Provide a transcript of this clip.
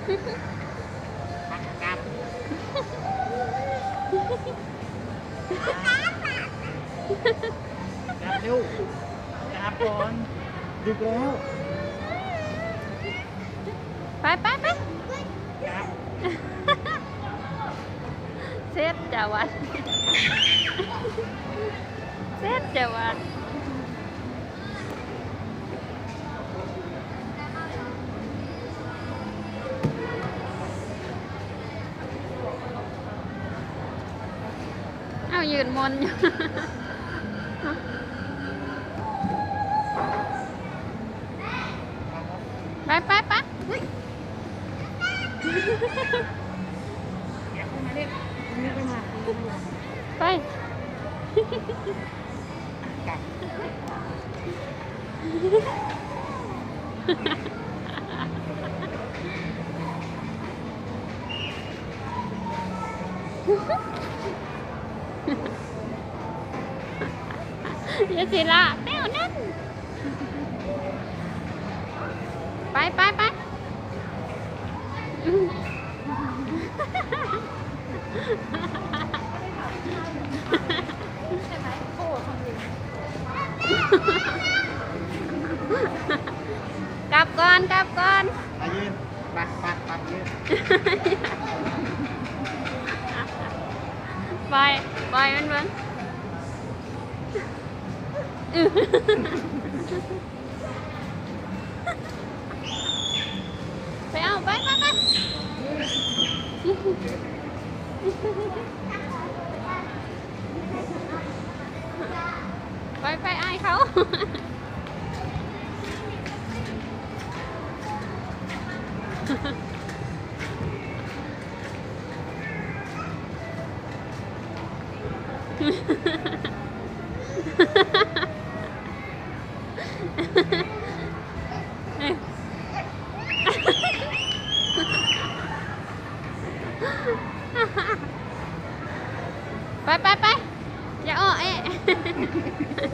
ກັບ ກັບ ກັບລູກ ກັບກ່ອນ ດຶກແລ້ວ. ໄປ ໄປ ໄປ ເສັດຈະວັດ ເສັດຈະວັດ. ເອົາ ຢືນມົນຢູ່. ໄປ ໄປ ໄປ ໄປ. ຢ່າຊິລະແນວນັ້ນ. ໄປ ໄປ ໄປ. ກັບກ່ອນ ກັບກ່ອນ. ໄປຢືນ ໄປ ໄປ ໄປຢືນ. ປ່ອຍ ປ່ອຍມັນເບິ່ງ. ໄປເອົາ ໄປ ໄປ ໄປ ໄປ ໄປ ອ້າຍເຂົາ. ໄປ ໄປ ໄປ